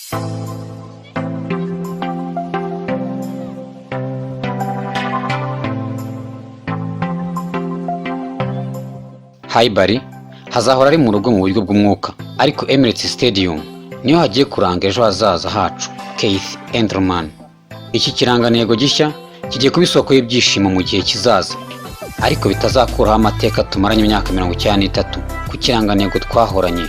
Highbury hazahora ari mu rugo mu buryo bw'umwuka, ariko Emirates Stadium niyo hagiye kuranga ejo hazaza hacu. Keith Enderman. Iki kirangantego gishya kigiye kuba isoko y'ibyishimo mu gihe kizaza, ariko bitazakuraho amateka tumaranye imyaka 93 ku kirangantego twahoranye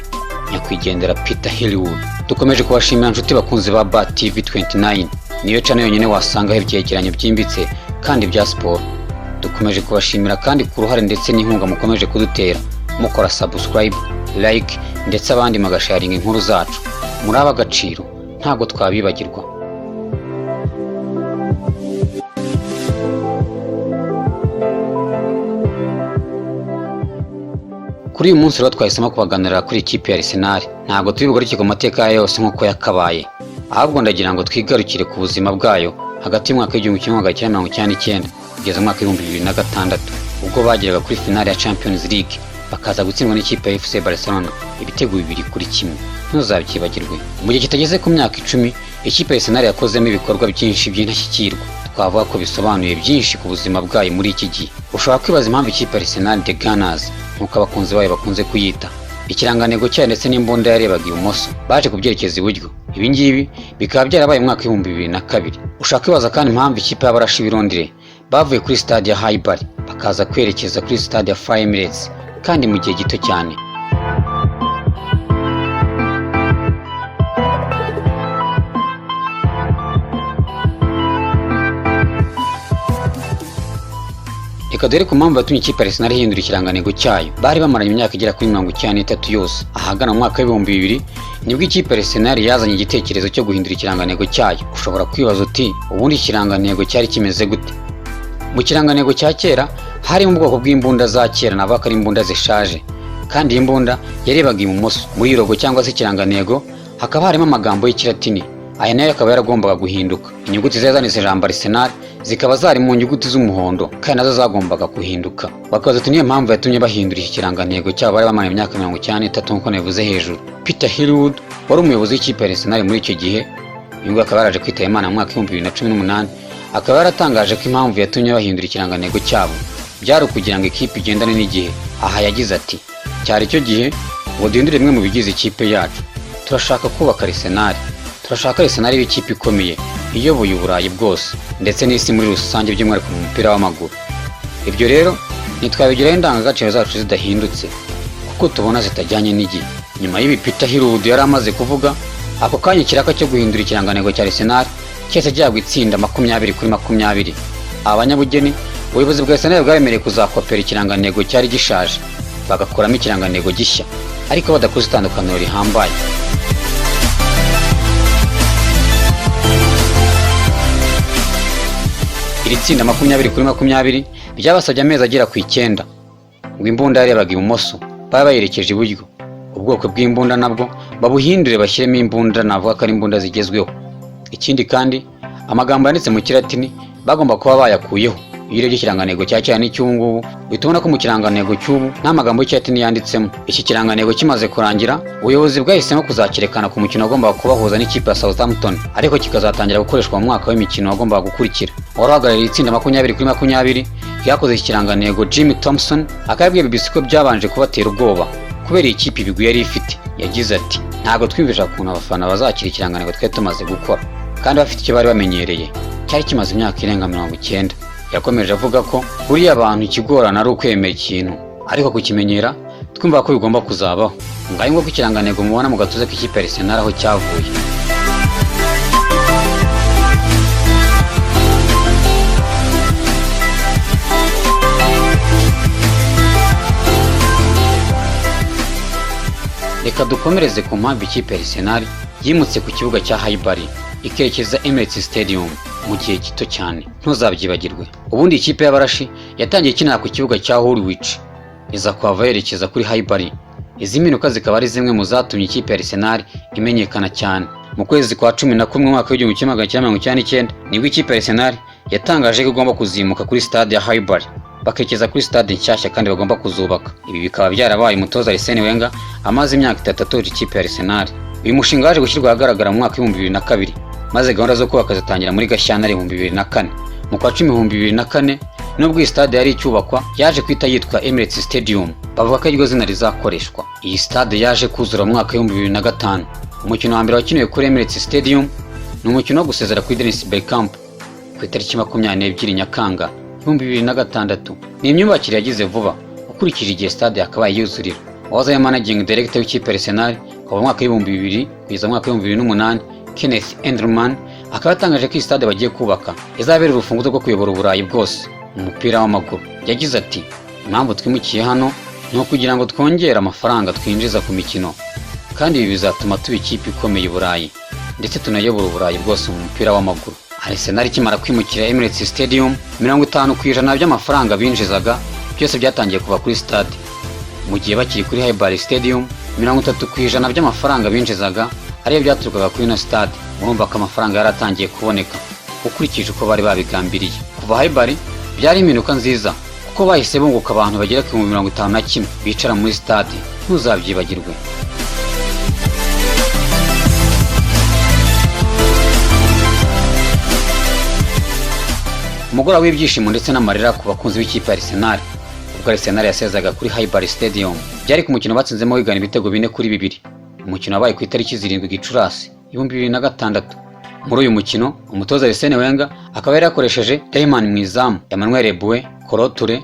nyakwigendera Peter Hill. Dukomeje kubashimira, nshuti bakunzi ba Bat TV 29, niyo channel yonyine wasangaho ibyegeranyo byimbitse kandi bya siporo. Dukomeje kubashimira kandi ku ruhare ndetse n'inkunga mukomeje kudutera mukora subscribe, like, ndetse abandi mugasharinga inkuru zacu. Muri ab'agaciro, ntabwo twabibagirwa. Kuri uyu munsi rero twahisemo kubaganirira kuri ikipe ya Arsenal. Ntabwo turi bugaruke ku mateka yayo yose nk'uko yakabaye, ahubwo ndagira ngo twigarukire ku buzima bwayo hagati y'umwaka w'1999 kugeza mu mwaka w'2006, ubwo bageraga kuri finale ya Champions League bakaza gutsindwa n'ikipe ya FC Barcelona ibitego 2-1. Ntuzabyibagirwe. Mu gihe kitageze ku myaka 10, ikipe ya Arsenal yakozemo ibikorwa byinshi by'indashyikirwa, twavuga ko bisobanuye byinshi ku buzima bwayo muri iki gihe. Ushobora kwibaza impamvu ikipe ya Arsenal, The Gunners nk'uko abakunzi bayo bakunze kuyita, ikirangantego cyayo ndetse n'imbunda yarebaga ibumoso baje kubyerekeza iburyo. Ibi ngibi bikaba byarabaye mu mwaka w'2002. Ushobora kwibaza kandi impamvu ikipe y'abarashi b'i Londres bavuye kuri stade ya Highbury bakaza kwerekeza kuri stade ya Fly Emirates, kandi mu gihe gito cyane. Reka dore ku mpamvu yatumye ikipe ya Arsenal ihindura ikirangantego cyayo bari bamaranye imyaka igera kuri 93 yose. Ahagana mu mwaka w'2000 nibwo ikipe ya Arsenal yazanye igitekerezo cyo guhindura ikirangantego cyayo. Ushobora kwibaza uti: "Ubundi ikirangantego cyari kimeze gute?" Mu kirangantego cya kera harimo ubwoko bw'imbunda za kera, navuga ko ari imbunda zishaje, kandi iyi mbunda yarebaga ibumoso. Muri iyi logo cyangwa se ikirangantego hakaba harimo amagambo y'ikilatini, aya nayo akaba yaragombaga guhinduka. Inyuguti zari zanditse ijambo Arsenal zikaba zari mu nyuguti z'umuhondo, kandi nazo zagombaga guhinduka. Bakabaza uti: "Niyo mpamvu yatumye bahindura iki kirangantego cyabo bari bamaranye imyaka 93?" Nk'uko nabivuze hejuru, Peter Hill wari umuyobozi w'ikipe ya Arsenal muri icyo gihe, uyu nguyu akaba yaraje kwitaba Imana mu mwaka w'2018, akaba yaratangaje ko impamvu yatumye bahindura ikirangantego cyabo byari ukugira ngo ikipe igendane n'igihe. Aha yagize ati: "Cyari icyo gihe ngo duhindure bimwe mu bigize ikipe yacu. Turashaka kubaka Arsenal. Turashaka Arsenal iba ikipe ikomeye iyoboye Uburayi bwose ndetse n'isi muri rusange, by'umwihariko mu mupira w'amaguru. Ibyo rero ntitwabigeraho indangagaciro zacu zidahindutse, kuko tubona zitajyanye n'igihe." Nyuma y'ibi Peter Hill yari amaze kuvuga, ako kanya ikiraka cyo guhindura ikirangantego cya Arsenal cyahise gihabwa itsinda 20/20. Abanyabugeni ubuyobozi bwa Arsenal bwabemereye kuzakopera ikirangantego cyari gishaje bagakuramo ikirangantego gishya, ariko badakoze itandukaniro rihambaye. Iri tsinda 20/20 ryabasabye amezi agera ku 9 ngo imbunda yarebaga ibumoso babe bayerekeje iburyo, ubwoko bw'imbunda nabwo babuhindure bashyiremo imbunda navuga ko ari imbunda zigezweho. Ikindi kandi, amagambo yanditse mu kilatini bagomba kuba bayakuyeho. Iyo urebye ikirangantego cya kera n'icy'ubu ngubu, uhita ubona ko mu kirangantego cy'ubu nta magambo y'ikilatini yanditsemo. Iki kirangantego kimaze kurangira, ubuyobozi bwahisemo kuzakerekana ku mukino wagombaga kubahuza n'ikipe ya Southampton, ariko kikazatangira gukoreshwa mu mwaka w'imikino wagombaga gukurikira. Wari uhagarariye itsinda 20/20 ryakoze iki kirangantego, Jimmy Thompson, akaba yabwiye BBC ko byabanje kubatera ubwoba kubera iyi kipe ibigwi yari ifite. Yagize ati: "Ntabwo twiyumvisha ukuntu abafana bazakira ikirangantego twari tumaze gukora kandi bafite icyo bari bamenyereye cyari kimaze imyaka irenga 90." Yakomeje avuga ko buriya abantu ikigorana ari ukwemera ikintu, ariko kukimenyera twumva ko bigomba kuzabaho. Ngayo nguko ikirangantego mubona mu gatuza k'ikipe ya Arsenal aho cyavuye. Reka dukomereze ku mpamvu ikipe ya Arsenal yimutse ku kibuga cya Highbury ikerekeza Emirates Stadium mu gihe gito cyane. Ntuzabyibagirwe. Ubundi ikipe y'abarashi yatangiye ikinira ku kibuga cya Woolwich, iza kuhava yerekeza kuri Highbury. Izi mpinduka zikaba ari zimwe mu zatumye ikipe ya Arsenal imenyekana cyane. Mu kwezi kwa 11 mu mwaka w'1999 nibwo ikipe ya Arsenal yatangaje ko igomba kuzimuka kuri stade ya Highbury bakerekeza kuri stade nshyashya kandi bagomba kuzubaka. Ibi bikaba byarabaye umutoza Arsene Wenger amaze imyaka 3 atoje ikipe ya Arsenal. Uyu mushinga waje gushyirwa ahagaragara mu mwaka w'2002, maze gahunda zo kubaka zitangira muri Gashyantare 2004. Mu kwa cumi 2004, nubwo iyi stade yari icyubakwa, yaje kwita yitwa Emirates Stadium, bavuga ko iryo zina rizakoreshwa. Iyi stade yaje kuzura mu mwaka w'2005. Umukino wa mbere wakiniwe kuri Emirates Stadium ni umukino wo gusezera kuri Dennis Bergkamp ku itariki 22 Nyakanga 2006. Ni imyubakire yagize vuba ukurikije igihe stade yakabaye yuzurira. Uwahoze ari managing director w'ikipe Arsenal kuva mu mwaka w'2000 kugeza mu mwaka w'2008, Kenneth Enderman, akaba yatangaje ko iyi stade bagiye kubaka izabera urufunguzo rwo kuyobora Uburayi bwose mu mupira w'amaguru. Yagize ati: "Impamvu twimukiye hano ni ukugira ngo twongere amafaranga twinjiza ku mikino, kandi ibi bizatuma tuba ikipe ikomeye i Burayi, ndetse tunayobora Uburayi bwose mu mupira w'amaguru." Arsenal ikimara kwimukira Emirates Stadium, 50% by'amafaranga binjizaga byose byatangiye kuva kuri stade, mu gihe bakiri kuri Highbury Stadium, 30% by'amafaranga binjizaga ariyo byaturukaga kuri ino stade. Urumva ko amafaranga yaratangiye kuboneka ukurikije uko bari babigambiriye. Kuva Highbury byari impinduka nziza, kuko bahise bunguka abantu bagera ku 51,000 bicara muri stade. Ntuzabyibagirwe. Umugoroba w'ibyishimo ndetse n'amarira ku bakunzi b'ikipe ya Arsenal ubwo Arsenal yasezaga kuri Highbury Stadium, byari ku mukino batsinzemo Wigan ibitego 4-2. Umukino wabaye ku itariki 7 Gicurasi 2006. Muri uyu mukino, umutoza Arsene Wenger akaba yari yakoresheje Tiemann mu izamu, Emmanuel Eboué, Kolo Touré,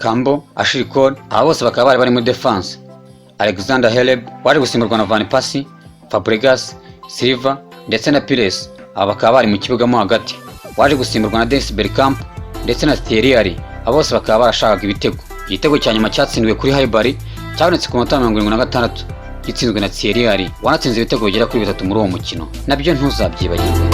Campbell, Ashley Cole, aba bose bakaba bari bari muri defense, Alexander Hleb waje gusimburwa na Van Persie, Fabregas, Silva ndetse na Pires, aba bakaba bari mu kibuga mo hagati, waje gusimburwa na Dennis Bergkamp ndetse na Thierry Henry, aba bose bakaba barashakaga ibitego. Igitego cya nyuma cyatsindiwe kuri Highbury cyabonetse ku munota 76, gitsinzwe na Thierry Henry wanatsinze ibitego bigera kuri bitatu muri uwo mukino. Nabyo ntuzabyibagirwe.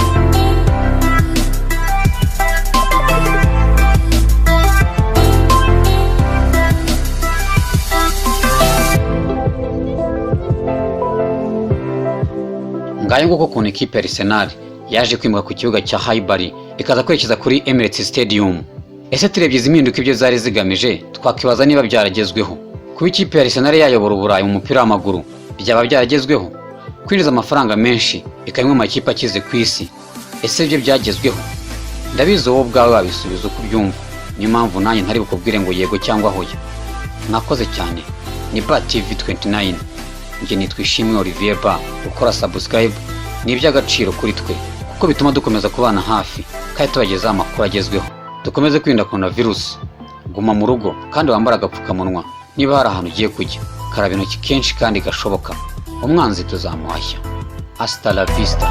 Ngayo nguko ukuntu ikipe ya Arsenal yaje kwimuka ku kibuga cya Highbury ikaza kwerekeza kuri Emirates Stadium. Ese turebye izi mpinduka ibyo zari zigamije, twakwibaza niba byaragezweho? Kuba ikipe ya Arsenal yayobora Uburayi mu mupira w'amaguru byaba byaragezweho? Kwinjiza amafaranga menshi ikaba imwe mu makipe akize ku isi, ese ibyo byagezweho? Ndabizi wowe ubwawe wabisubiza uko ubyumva, niyo mpamvu nanjye ntari bukubwire ngo yego cyangwa hoya. Mwakoze cyane. Ni Ba TV 29, njye nitwa Ishimwe Olivier Ba. Gukora subscribe ni iby'agaciro kuri twe, kuko bituma dukomeza kubana hafi kandi tubagezaho amakuru agezweho. Dukomeze kwirinda coronavirus. Guma mu rugo kandi wambare agapfukamunwa niba hari ahantu ugiye kujya. Karaba intoki kenshi kandi gashoboka. Umwanzi tuzamuhashya. Hasta la vista.